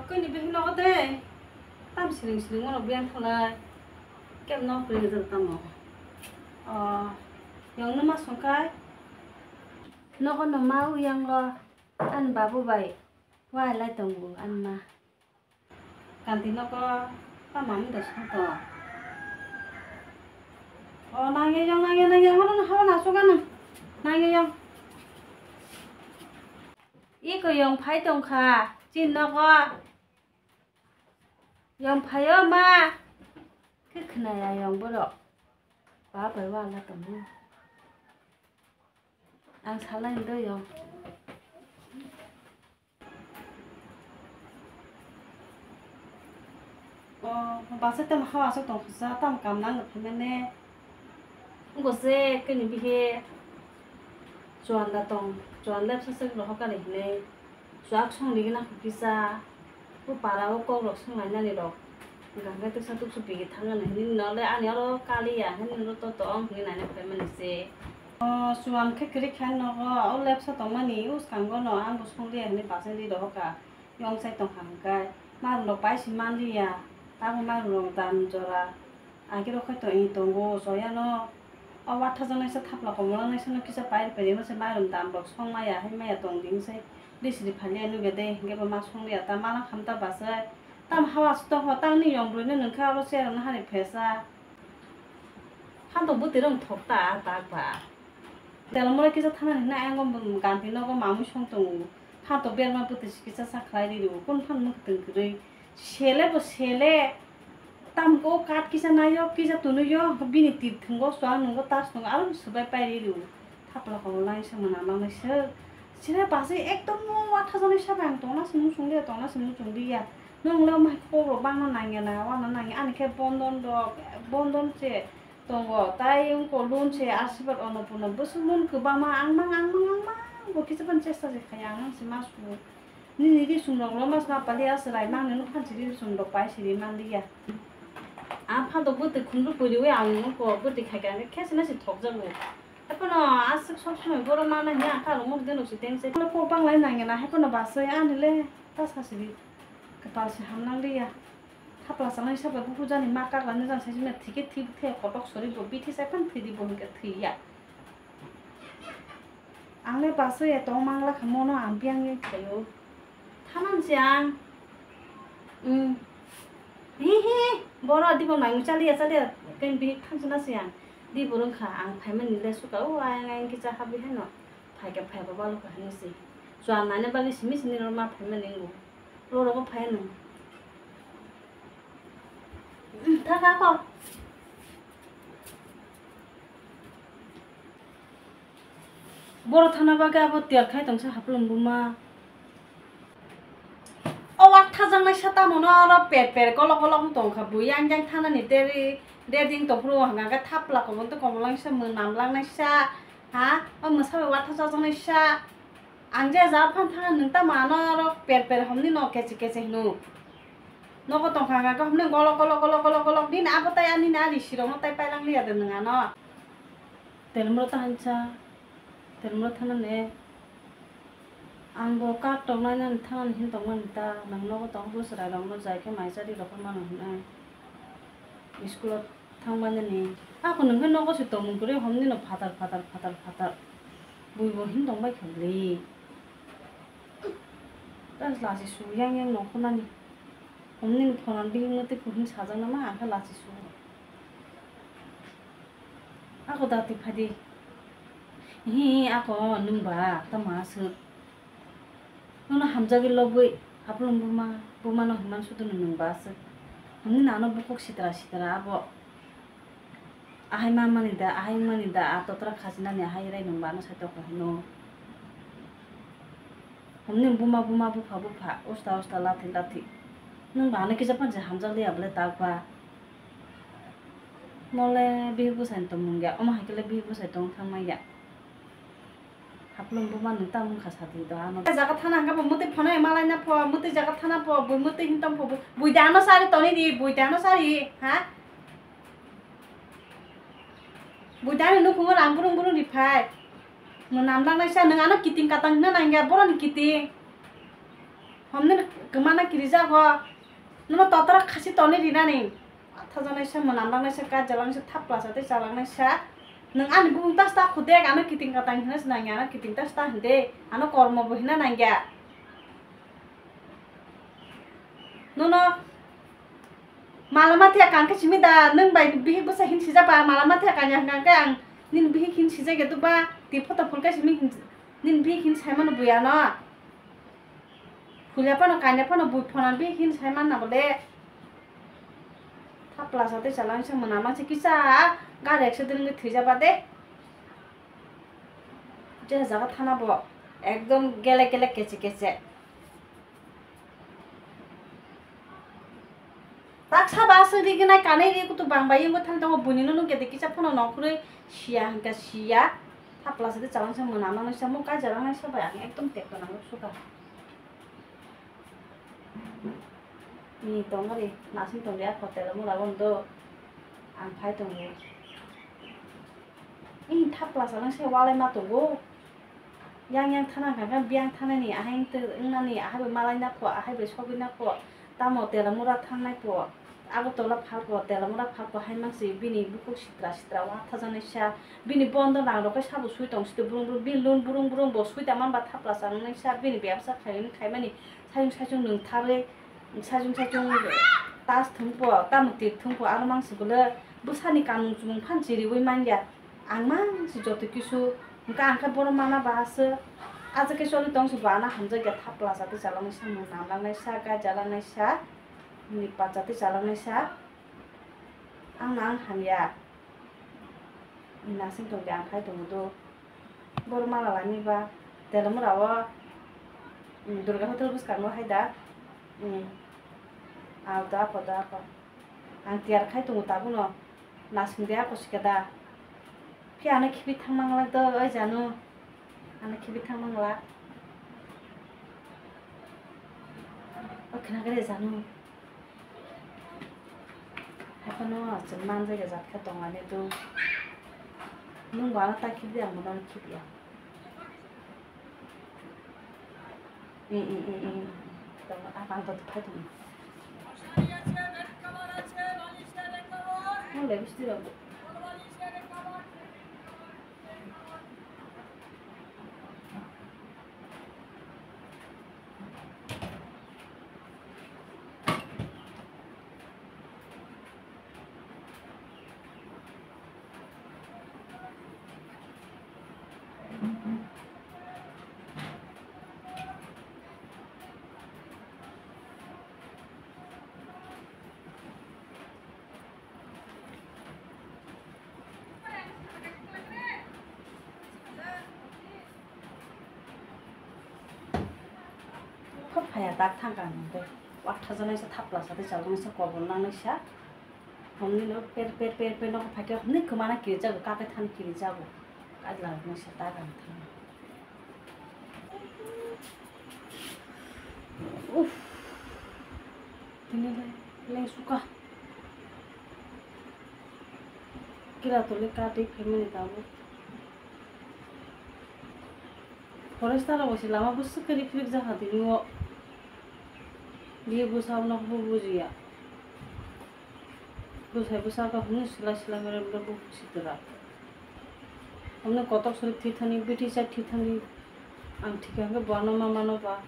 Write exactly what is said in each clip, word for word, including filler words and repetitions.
Kini bihik nogo de. Tam siring siring mano biyang thalai. Kem nok ring jal tamo. O, yong numa songkai. Nogo no ma uyang lo. An babu bai. Wai lai tongo an ma. Kanti nogo tamo mung da song to. O, nangya yong, nangya, nangya, horo na, horo na, suga na. Nangya yong. Iko yong phai tongkha, chin nogo. Yong phaio ma. Khe khwnaya yong borok. Ba bai wala tongo. Ang salai ndo yong. O, basa tamo hawa aswk tong kha sa, tamo kam nang phaimane. Wngkha se kini bihi chuan da tong, chuan lepsa se rohor kani hinwi chuak song rigwna kisa, o para o kok rok song lainani rok hwnkha hwnkhe twksa twksu bigi thangmani hinwi nole ani oro kaliya hinwi nole to tong hinwi naina phaimani se. O chuan khe kwrwi kha nogo, o lepsa tongmani o swkango no ang bo song liya hinwi bachai ri rohor kha. Yong sai tong kha hwnkhe, marung rok pai si man liya, tabuk marung rok dam jora, agee rok khai tong tongo, choya no. O watha jang naisa thapla komol naisa no kisa pai rw phaidi, masa marung dam rok song maya, hai maya tong di, sai risri phalia nuge de, hwnkhe bo ma song liya ta, ma lang kham ta bachai, tam hawa aswk tong kha, tang ni yong brwi no nung kha, oro chair no hari phesa. Phantok bwtwi rok thok ta, tak ba. Telmora kisa thana hinna ayang o ganti nogo mamui song tongo. Phantok berma bwtwi si kisa sa khlai ri rw. Kun phan mwkhwtwng kwrwi. Sele bo sele. Tamko kat kisa nayo, kisa tunuyo. Bini tir thwngo, chuang nungo, tas nungo, aro swbai pai ri rw. Thapla kobo lai se mwnam lanai se. Sele basi ekdom mo watha jani sa bang tongna se nung sung liya, tongna se nung sung liya. Nwng le mai kok rok bangma nangya na, wana nangya. Ani khe bondon rok, bondon se. Tongo, tai wngkha loan se Asirwad Annapurna bwswk loan kwbangma ang mang, ang mang, ang mang bo kisa phano chesta se khaiya, ang mang se ma su. Nini risum rok lo ma sa pali aswrai mang nini phan se risum rok pai siri man liya. Ang phan to bwtwi khunju puriwi ang wngkha bwtwi khaikha hwnkhe khe se na se thokjago. Haiphano aswk sob somoi borok mana hwnkhe ang kha rok muk deno se teng se. Kok bang lai nangya na haiphano basai ani le ta sa siri. Kwtal se ham nang liya. Thapla chanai sabo buphuru jani ma kaklani jani sai sima thike thik the kotok sori bo bithi sai phano thwi di bo hwnkhe thwi ya. Ang le bachai ya tong mangla kha mono ang biyang ye khaio. Thanam se ang. Hmm. Hi hi. Boro dibo mai chaliya chaliya ken bihik thansa na se ang. Di borong kha ang phaimani le suka o ayang ayang kicha habi heno. Phaikha phaiba balo kha hinwi se. Chuan nani bagwi simi simi rw ma phaimani ngo. Rorogo phai nung. Thaka ko. Boro thana bagwi abo tiyar khai tongsa haplung buma. O wak thajaknai sa tamo no oro per per kolok kolok wng tong kha. Bui yang yang thanani deri, derding tong phuru hwnka khe thapla komon tei komon lang sa mwnam lang nai sa. Ha? O mwsa bai wak thajaknai sa. Ang je ja phan thang nwng tamo ano oro per per homni no keche keche hino. Nogo tongkha hwnka khe homni golok golok golok golok golok din abo tai ani na ari sirok no tai pailang liya de nwng ano. Telmro ta hansa, telmro thana ne. Ang bo kak tongnai nani thang hin tongmani ta nwng nogo tong bo chwrai rok no jai khe mai chari rok mano hinai. School o thangmani ni. Ako nwng khe nogo se tongmung kwrwi homni no phatar phatar phatar phatar. Bui bo hin tongbai kha bwlwi. Gas lachi su yang yang nongkhornani. Omni phonan bini mwtwi kuhun sajaknama ang khe lachi su. Ako dati phadi. Hi, ako nwng ba tamo aswk. Nono hamjagwi lobwi haplung buma, bumano hwnman sudu nwng ba aswk. Omni nano bukhuk sitra sitra abo. Ahai ma mani da, ahai mani da, a totra khajinani ahai rai nwng ba ano sai tokha hino. Homni buma buma bupha bupha, usta usta lathi lathi. Nwng ba ano kisa panse hamjak liya bole tak ba. Nole bihik bwsai tongmung ya, omo hai khe le bihik bwsai tong thang manya. Haplung buma nwng tamo wngkha sadi do ano. Jaga thana hwnkhe bo mwtwi phano emalai na pho, mwtwi jaga thana pho, bui mwtwi hin tong pho, bui da ano sari toni di, bui da ano sari, ha? Bui da ani nukhungo rang burung burung riphai. Mwnam langnai sa nwng ano kiting katang hwnna nangya, boroni kiting. Hamni kwmana kirijago. Nono totora khasi toni rinani. Athajanai sa, mwnamlangnai sa, kaijalangnai sa, thapla sa tei chalangnaisa. Nwng ani bumung tas ta khudek, ano kiting katang hina se nangya, ano kiting tas ta hinde, ano kormo bo hina nangya. Nono malama thya kang khe simi da, nwng bai bihik bwsa hin sijak ba, malama thya kanya hwnkha khe ang nini bihik hin sijak ya duba, twi photo phul khe simi hin, nini bihik hin saimano buya no. Phulya phano kanya phano bui phonani bihik hin saimanna bole. Thapla sa tei chalangsa mwnama se kisa gari accident wngwi thwijak ba de. Je jaga thana bo ekdom gele gele keche keche. Tak saba aswk riginai kanwi ri kutu bang bai wngwi thang tongo, buini no nukya de kisa phano nongkhorwi siya hwnkha siya. Thapla sa de chalangsa mwnama nai samung kaijalangnai sabai ang ekdom tekto nangkuk suka. Ni tongmani nasing tongdi a hotel mura bondo ang phai tongo. Ih, thapla sa nang se walai ma tongo. Yang yang thana hwnkha khe biyang thanani, ahai wngtwi wngnani, ahai bai malai na pho, ahai bai sogwi na pho. Tamo Telamura thangnai pho, Agartala phal pho, Telamura phal pho, hai mangsi bini bukhuk sitra sitra wathajaknai sa. Bini bondo nang rok khe sabo sui tong site burung burung, bini lun burung burung bo sui tangma ba thapla sa wngnai sa, bini bebsa khaimani, khaimani sayung saichung nwng tharwi. Sajung sajung tas thwngpho, tamo tik thwngpho, aro mangsi bole bwsani kamung chumung phan chiriwi manya. Ang mangsi joto kisu, hwnkha ang khe bono mana bahaswk. Aja khe choli tongsi bo ano hamjakya, thapla sa twi chalangnaisa, mwnam langnaisa, gaja langnaisa, ni pacha twi chalangnaisa. Ang no ang hamya. Nasing tongdi ang phai tongo do. Boro mala lani ba Telamura o, mm, Durga Hotel bwskango hai da. Mm. Ao da ako da ako. Ang tiyar khai tongo tabukno. Nasing de ako sika da. Phiya ano khibi thang mangla do, oi Janu. Ano khibi thang mangla. O khna gre Janu. Haiphano chwng manjak ya jat khe tongmani do. Nwng bo ano ta khibi, ang bono khibi ya. I, i, i, i. Tong, ah, ang to phai tong. Ang le bisti rok. Kok phaya dak thang kang nang tei. Watha janai sa thapla sa tei chalnai sa kobor nangnai sa. Hwnwi no per per per per no phai khe hwnwi kwmana kiri jago, kake thani kiri jago. Kajla nai sa dak ang thang. Uff. Tini le, le suka. Kira tole ka tei phaimani tabuk. Forester rok se lama bwswk khe riprik jakha tini o. Biye bwsa no bo bujiya. Bwsai bwsa khe hwnwi slai slai mare mare bo busi twra. Hwnwi kotor sori thwi thani, biti chai thwi thani. Ang thika hwnkhe bo ano ma mano ba.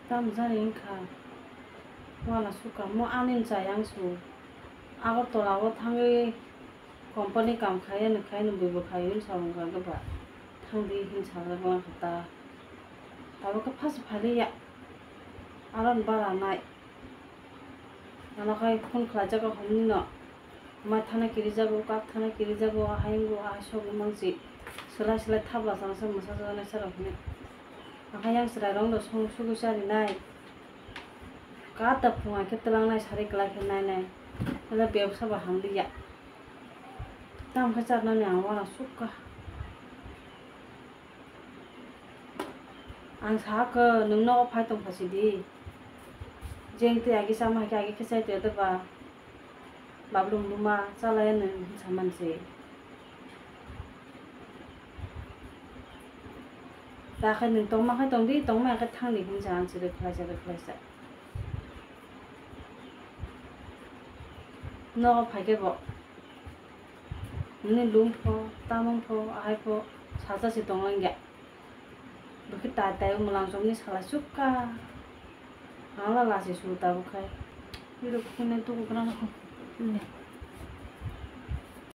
Tamjani wngkha, uanasuka mo ani chayang su. Agartala o thangwi company kam khai ani khai ani bwrwi bo khai hwn sa wngkha khe ba thangdi hwn sajak wngkha ta. Tabuk khe phas phaliya aron bara nai. Ano khai phone khlaijago hwnwi no. Ma thana kirijago, kak thana kirijago, ahai wngwi ahai sogwi mangsi. Slai slai thapla sana se mwsa sana se rok hwnwi. Ahai yang chwrai rok no song sugwi charinai. Kata phunga khe twlangnai sari kwlai khe nainai. Hala bebsa ba hamliya. Tamo khe charnani ang uanasukha. Ang sakha, nwng nogo phai tongkha sidi. Jeng twi agi chama hai khe agi khe chai twi ba. Bablum buma chalai nw hinsa manse. Ta khe nwng tongma khe tongdi, tongma khe thangdi hinsa ang se rwkhlaisa rwkhlaisa. Nogo phaikhe bo nini lum pho, tamung pho, ahai pho, salsa se tonglang ya. Bwkhe tai tai mwlang chomni sala chukka. Ang la lasi su tabuk khai. Biro khune tuku kwrang kho.